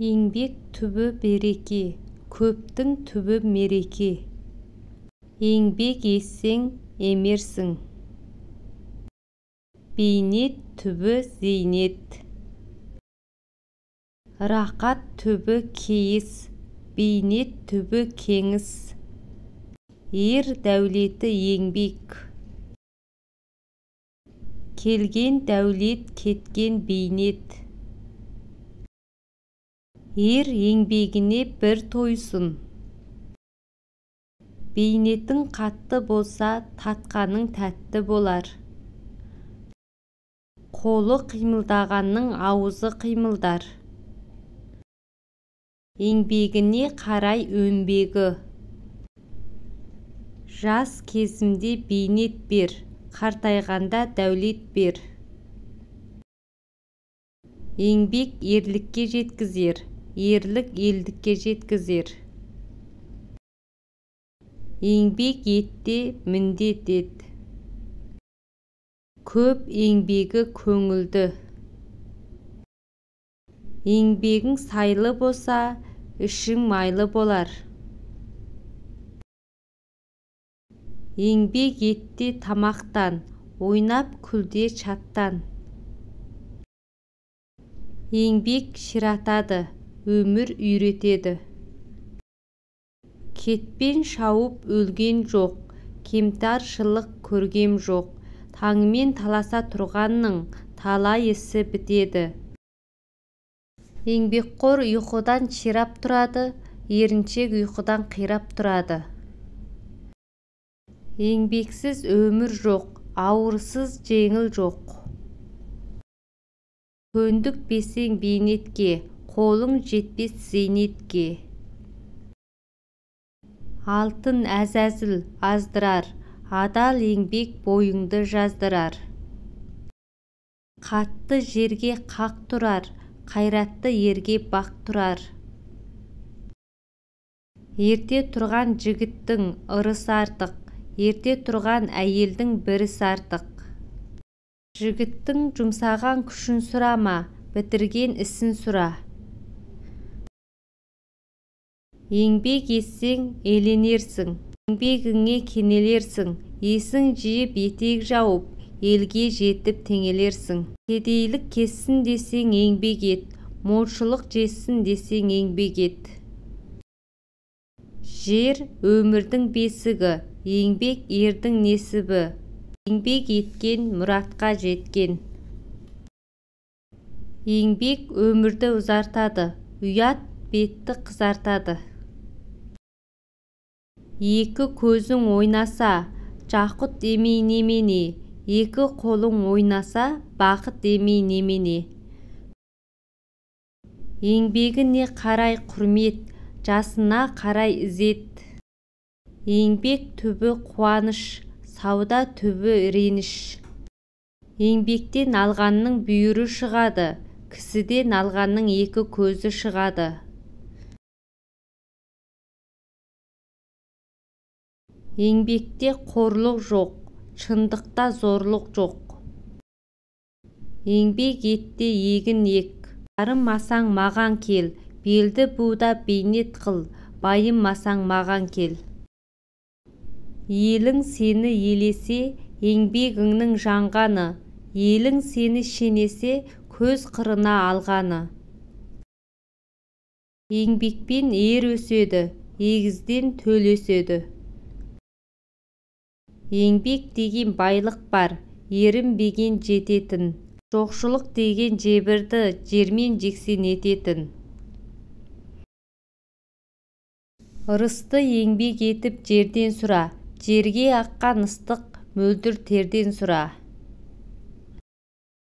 Еңбек түбі береке, көптің түбі мереке. Еңбек етсең, емерсің. Бейнет түбі зейнет. Рақат түбі кейіс, бейнет түбі кеңіс. Ер дәулеті еңбек. Келген дәулет, кеткен бейнет. Ер еңбегіне бір тойсын. Бейнетің қатты болса, татқаның тәтті болар. Қолы қимылдағанның аузы қимылдар. Еңбегіне қарай өнбегі. Жас кезімде бейнет бер, қартайғанда дәулет бер. Еңбек ерлікке жеткізер, ерлік елдікке жеткізер. Еңбек ет те, міндет ет. Көп еңбегі көңілді. Еңбегің сайлы болса, ішің майлы болар. Еңбек ет те тамақтан, ойнап күл де шаттан. Еңбек ширатады, өмір үйретеді. Кетпен шауып өлген жоқ, кемтаршылық көргем жоқ. Таңмен таласа тұрғанның талай ісі бітеді. Еңбекқор ұйқыдан ширап тұрады, еріншек ұйқыдан қирап тұрады. Еңбексіз өмір жоқ, ауырсыз жеңіл жоқ. Көндікпесең бейнетке, қолың жетпес зейнетке. Алтын әзәзіл аздырар, адал еңбек бойыңды жаздырар. Қатты жерге қақ тұрар, қайратты ерге бақ тұрар. Ерте тұрған жігіттің ырысы артық, ерте тұрған әйелдің бірісі артық. Жігіттің жұмсаған күшін сұрама, бітірген ісін сұра. Еңбек етсең, еленерсің, еңбегіңе кенелерсің, есің жиып етек жауып, елге жетіп теңелерсің. Кедейлік кессін десең еңбек ет, молшылық жетсін десең еңбек ет. Жер өмірдің бесігі, еңбек ердің несібі. Еңбек еткен мұратқа жеткен. Еңбек өмірді ұзартады, ұят бетті қызартады. Екі көзің ойнаса, жақұт демей немене, екі қолың ойнаса, бақыт демей немене. Еңбегіне қарай құрмет, жасына қарай ізет. Еңбек түбі қуаныш, сауда түбі реніш. Еңбектен алғанның бүйірі шығады, кісіден алғанның екі көзі шығады. Еңбекте қорлық жоқ, шындықта зорлық жоқ. Еңбек ет те егін ек, арымасаң маған кел, белді буда бейнет қыл, байымасаң маған кел. Елің сені елесе, еңбегіңнің жанғаны, елің сені шенесе, көз қырына алғаны. Еңбекпен ер өседі, егізден төл өседі. Еңбек деген байлық бар, ерінбеген жететін. Жоқшылық деген жебірді жермен жексен ететін. Ырысты еңбек етіп жерден сұра, жерге аққан ыстық мөлдір терден сұра.